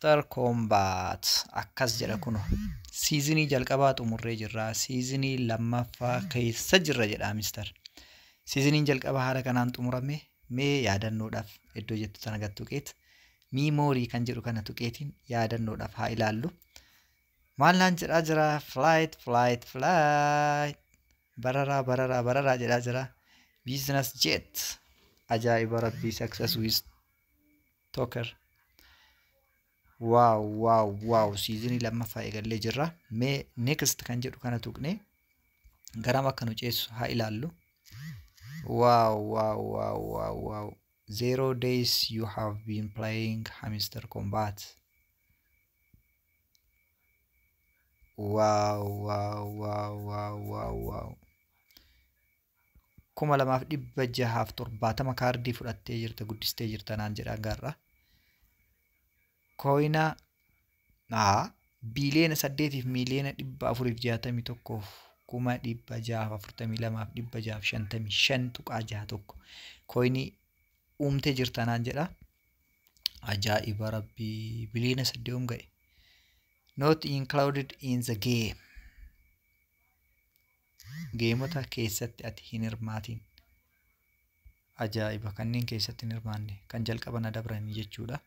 Hamster Kombat akkas jedha kuno. Seasonii jalqabaa xumurree jirra. Seasonii lammaffaa keessa jirra jedha Hamster. Seasoniin jalqabaa haala kanaan xumurame. Mee yaadannoodhaaf iddoo jettu tana gad tuqeet memory kan jedhu kana tuqeetiin yaadannoodhaaf haa ilaallu. Maal naan jedhaa jira? Flight, flight, flight. Bararaa, bararaa, bararaa jedhaa jira. Business jet. Ajaa'iba rabbii, success with toker. Wow, wow, wow. Seasonii lammaffaa eegallee jirra. Mee next kan jedhu kana tuqnee garam akka nu ceessu haa ilaallu. Wow, wow, wow, wow, wow. 0 days you have been playing Hamster Kombat. Wow, wow, wow, wow, wow, wow. 2670 kaardii fudhattee jirta, guddistee jirta naan jedha gaarra. Coina 8,461,642,655.61 coinii uumtee jirta naan jedha. Ajaa'iba rabbii, biliyoona 8 ga'e. Not included in the game. Gameota keessatti ati hin hirmaatin. Ajaa'iba, kanneen keessatti hin hirmaanne kan jalqaba na dabranii jechuudha.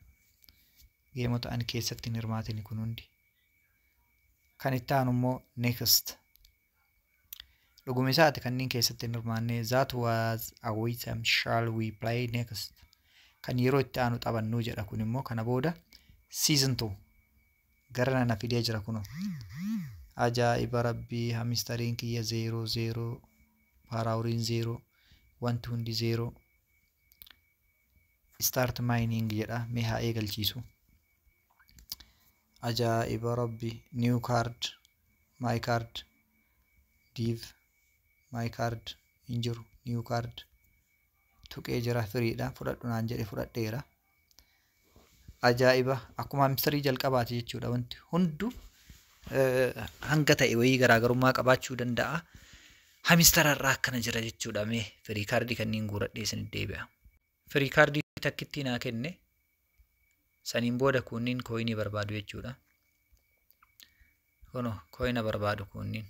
Gameota ani keessatti hin hirmaatin kun hundi. Kan itti aanu immoo next. Dhuguma isaati, kanneen keessatti hin hirmaanne. That was awesome, shall we play next? Kan yeroo itti aanu taphannuu jedha. Kun immoo kana booda season 2 gara nana fidee jira kunoo. Ajaa'iba rabbii, hamsteriin kiyya 0 0, per houriin 0, wanti hundi 0. Start mining jedha, mee haa eegalchiisu. Ajaa'iba rabbi, new card, my card, div my card hin jiru, new card tuqee jira, freedha, fudhadhu naan jedhe, fudhadheera. Ajaa'iba, akkuma hamsterii jalqabaati jechuudha. Wanti hunduu hanga ta'e wayii garaagarummaa qabaachuu danda'a. Hamsterarraa akkana jira jechuudha. Mee free cardii kanneen guuradhee isin deebi'a. Free cardii takkittii naa kenne, saniin booda kunniin coinii barbaadu jechuudha. Kunoo coina barbaadu kunniin.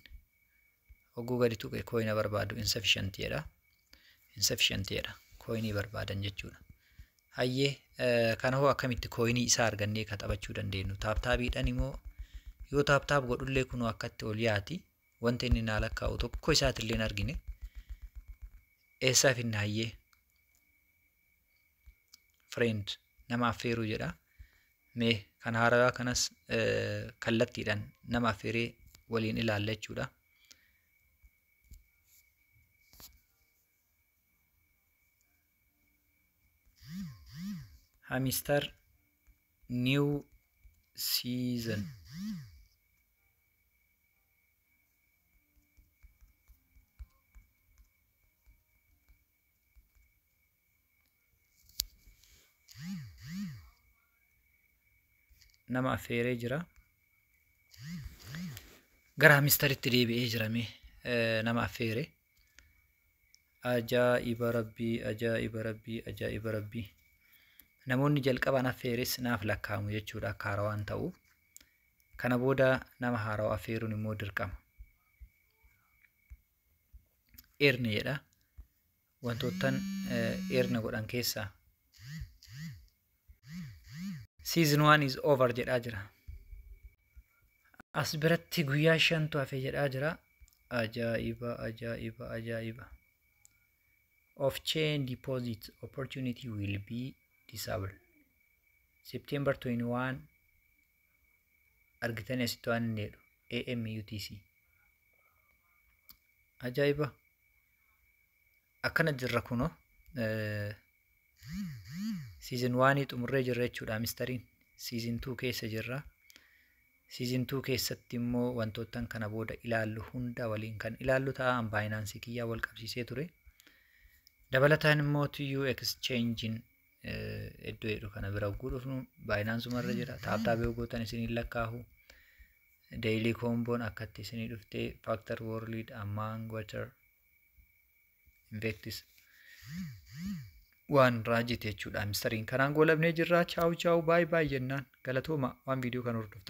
Hogguu gadi tuqe coina barbaadu, insufficient jedha. Insufficient jedha. Coinii barbaadan jechuudha. Hayyee, kana hoo akkamitti coinii isaa argannee ka taphachuu dandeenyu? Tap tapiidhaan immoo yoo tap tap godhullee kunoo akkatti ol yaati. Wanta inni naa lakkaa'u tokko isaatillee hin argine. Eessaa finna hayyee? Friend, nama affeeruu jedha. Mee kan haarawaa kanas kallattiidhaan nama affeeree waliin ilaalla jechuudha. Hamster new season. Nama affeeree jira. Gara Hamsteritti deebi'ee jira, mee nama affeere. Ajaa'iba rabbii, ajaa'iba rabbii, ajaa'iba rabbii. Namoonni jalqabaan affeeres naaf lakkaa'amu jechuudha akka haarawaan ta'u. Kana booda nama haarawaa affeeruun immoo dirqama. Earn jedha. Wantoottan earn godhan keessaa. Season 1 is over jedhaa jira. As biratti guyyaa shantu hafe jedhaa jira. Ajaa'iba, ajaa'iba, ajaa'iba. Off chain deposit opportunity will be disabled. September 21 argitanii asitti waan inni jedhu AM UTC. Ajaa'iba! Akkana jirra kunoo. Season 1 xumurree jirra jechuudha Hamsteriin. Season 2 keessa jirra. Season 2 keessatti immoo wantoottan kana booda ilaallu hunda waliin kan ilaallu ta'a. An Binance kiyyaa wal qabsiisee ture. Dabalataan immoo tuyyuu exchangein iddoo jedhu kana bira hogguu dhufnu Binanceuma irra jira. Tap tapii yoo gootan isiniin lakkaahu. Daily comboon akkatti isinii dhuftee Factor World Among Water Invectis. Waan raajite jechuudha. Hamsteriin kanaan goolabnee jirra. Ciao ciao, bye bye jennaan. Galatooma waan viidiyoo kana hordoftan.